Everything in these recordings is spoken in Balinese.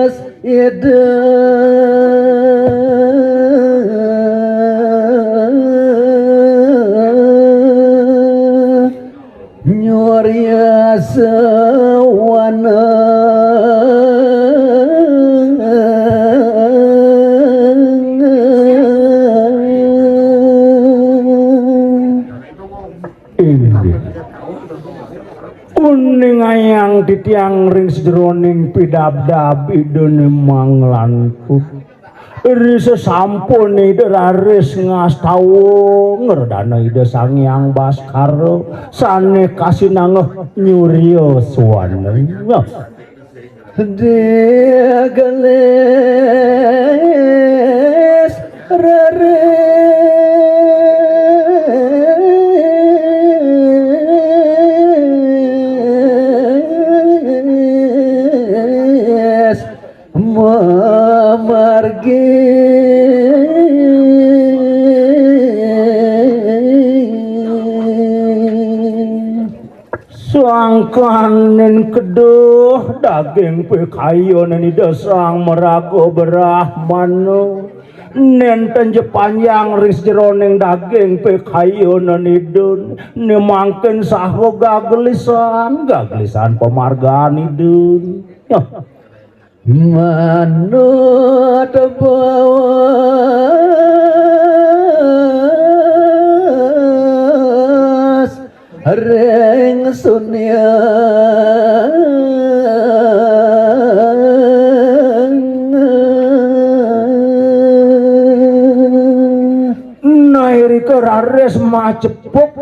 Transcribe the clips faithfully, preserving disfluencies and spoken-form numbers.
Wes ida nyurya sawana. Inggih. Uning ayang titiang ring sajeroning pidabdab Ida Nemang Lantur. Ri sesampun Ida raris ngastawa ngredana Ida Sang Hyang Baskara sane kasinanggeh nyurya swana. Digelis raris mamargi. Sangkaning keduh daging pikayunan Ida Sang Maraga Brahmana. Nenten ja panjang ring sajeroning daging pikayunan Ida. Ne mangkin saha gagelisan, gagelisan pamargan Ida. Nah. Manut baos ring sunyang. Nairika raris macepuk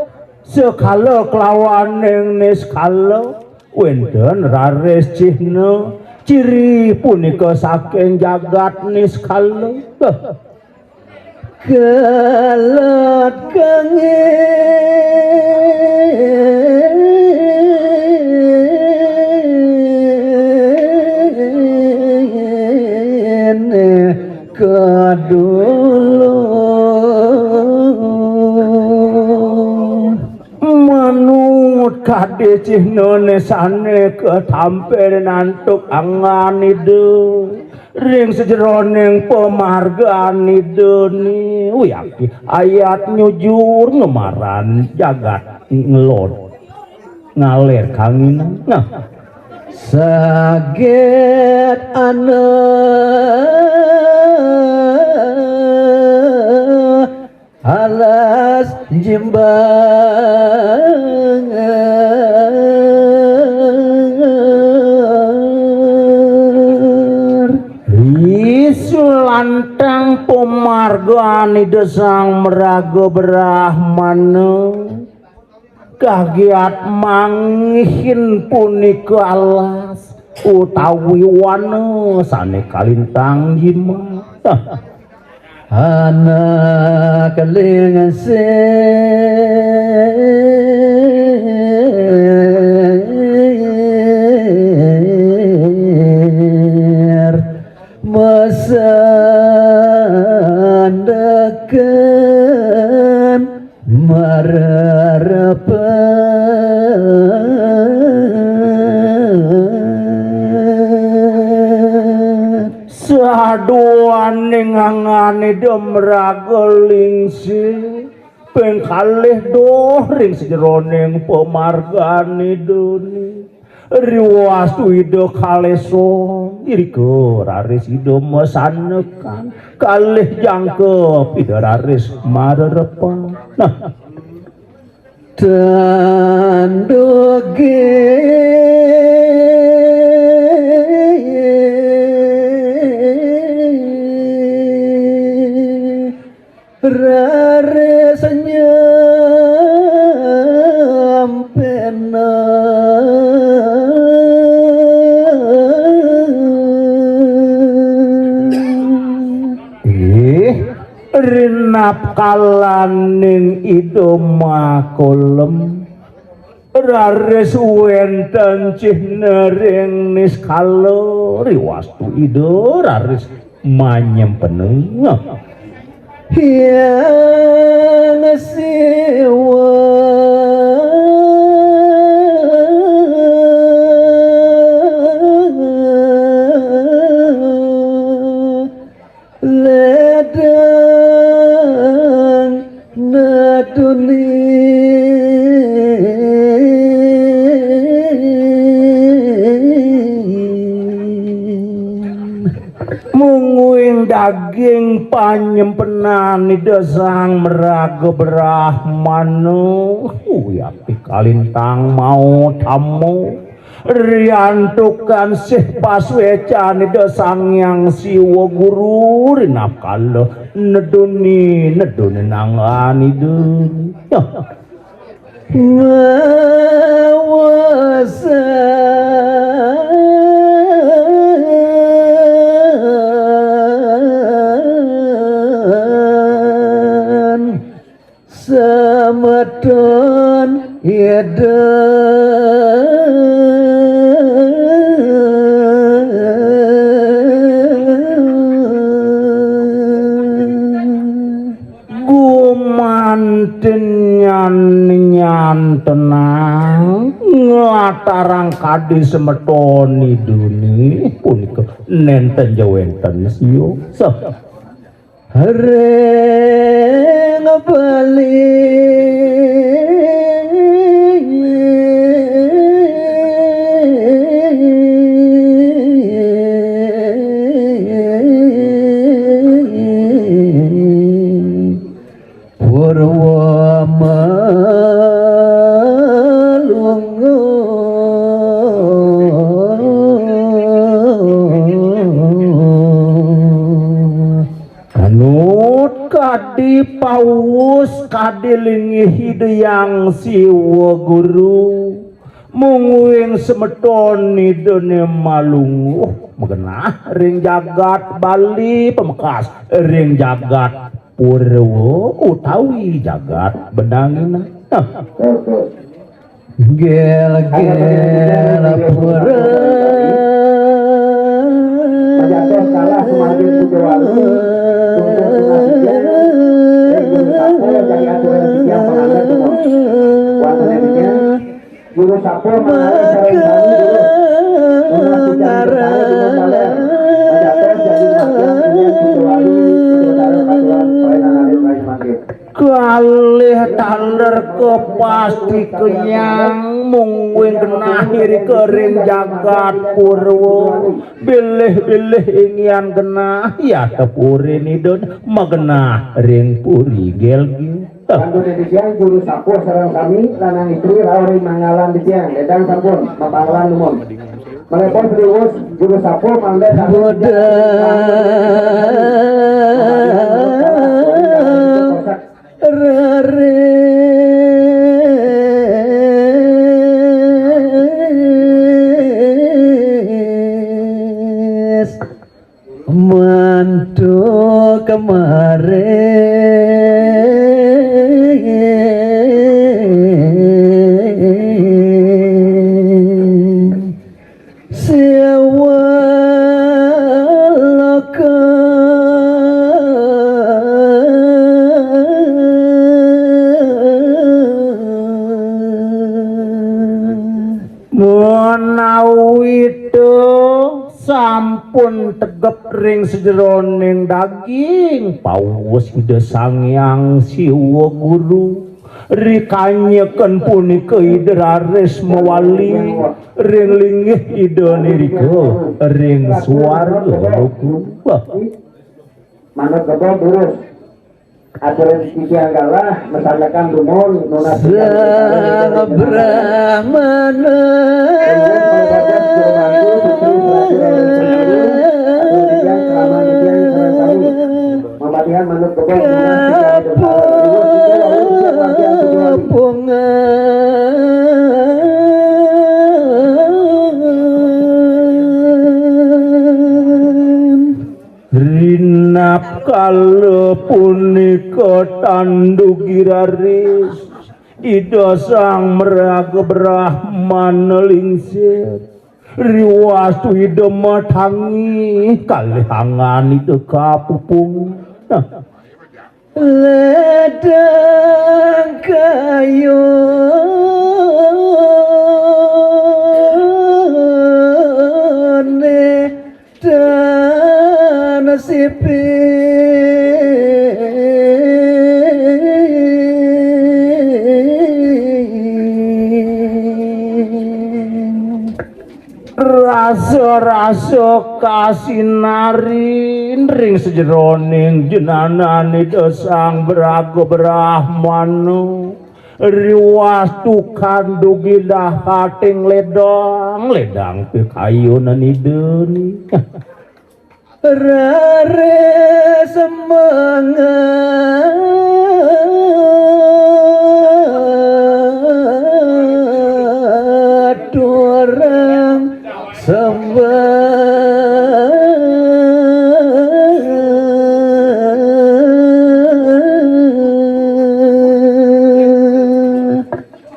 sekala kelawaning niskala. Wenten raris cihna ciri punika saking jagat niskala. Kelat kangin kedulung. Manut kadi cihnane sane katampen antuk angan Ida ring sajeroning pamargan Ida ni, wiakti ayat nyujur ngemaran jagat ngelod ngaler kanginan. Nah, saget ana alas jimbangan. Risu lantang pamargan Ida Sang Maraga Brahmana. Kagiat manggihin punika alas utawi wana sane kalintang jimat. Anak lingsir masandekan. Marerepan. Saduaning angane demraga lingsir, ping kalih doh ring sajeroning pamargane doni. Riwastu Ida kalesa, irika raris Ida masanekan, kalih jangkep Ida raris marerepan. Nah. Tanduge raris nyampenan. Ih, rinapkalaning Ida makolem. Raris wenten cihna ring niskala riwastu Ida raris manyempeneng. Hyang Siwa. Dunin. Mungguing daging panyempenan Ida Sang Maraga Brahmana, uyapi kalintang maut amo. Riantukan sih pasuecan Ida Sang Hyang Siwa Guru rinakala neduni, neduni nanggan Ida. Ya. Ngawasan semeton Ida. Gumanten nyan, nyan tenang nglatarang kadi semeton Ida punika nenten ja wenten siu. Seh. Ring Bali. Purwa Malunguh. Anut kadi pawus, kadi linggih Ida Hyang Siwa Guru, mungguing semeton Ida Malunguh magenah ring jagat Bali pamekas, ring jagat Purwa utawi jagat Bendanginah. Nah. Gel-gel pura. Juru sapa mangarep sareng sami dulu. Tunas hujan besar di Gunung Baler. Majatos jadi marga Gunung Kucowali, Kucowali, Kucowali, Kucowali. Kalih taler kapasti kenyang, mungguing genah irika ring jagat Purwa. Bilih-bilih inggihan genah, yata puri nidun magenah ring puri gelgi. Kantun titiang juru sapuh sareng sami, lanang istri rauh ring manggalan titiang. Ledang sampun, mapanggalan dumun. Malepon Triwus, juru sapuh mangda sami. Bodang raris. Mantuk kemari. Sewa loka. Menawi to sampun tegep ring sajeroning daging, pawus Ida Sang Hyang Siwa Guru, rikanyeken punika Ida raris mawali ring linggih Ida nirika ring swarga loka. Wah. Manut kebo durus. Aturan titiang galah, masandekan dumun, nunas titiang Sang Brahmana. Mapatihan manut kebo, nunas titiang Kapungan. Rinap kala punika tandu giraris, Ida Sang Maraga Brahmana lingsir. Riwastu Ida matangi kalih angan Ida kapupung. Nah. Ledang kayune tan sipi. Sarasa kasinarin ring sajeroning jenanané Ida Sang Braga Brahmana. Riwas tukan dugi dahating ledang, ledang pikayunan Idané. Rere semangat orang sembah.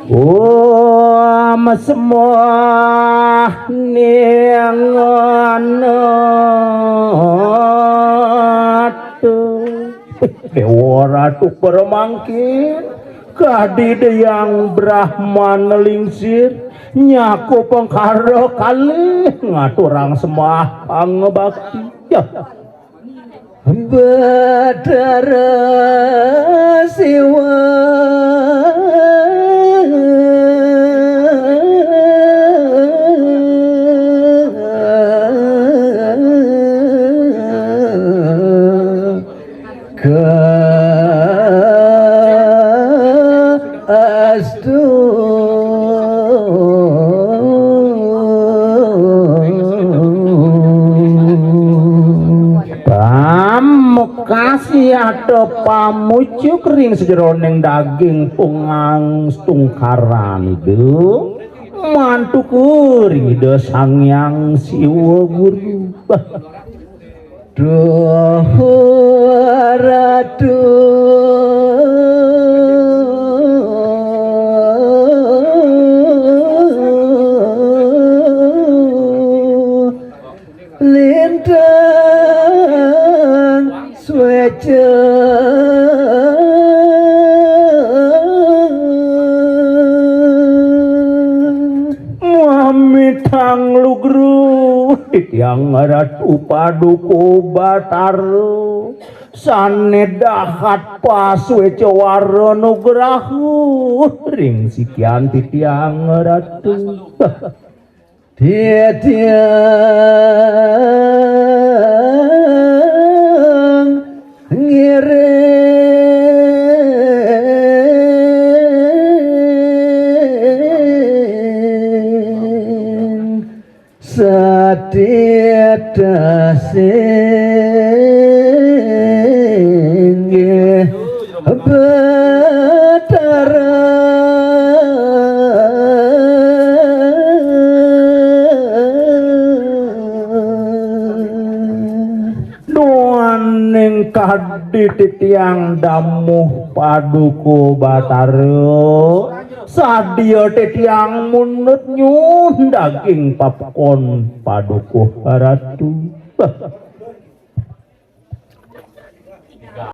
Om semah ning anatu. Déwa Ratu para mangkin, kadi Hyang Brahmana lingsir, nyakup pengkara kalih ngaturang sembah pangabakti. Ya. Batara Siwa. Ka astu. Pamekasi ada pamucuk ring sajeroning daging pungang stungkaran Ida, mantuk ring Ida Sang Hyang Siwa Guru. Duh Ratu. Lintang sueca. Mamitang lugru titiang Ratu Paduka Batara. Sané dahat pasuéca wara nugraha ring sikian titiang Ratu. Titiang ngiring satitah singgih Batara. Duaning kadi titiang damuh Paduka Batara, sadia titiang mundut nyuh daging papkon Paduka Ratu.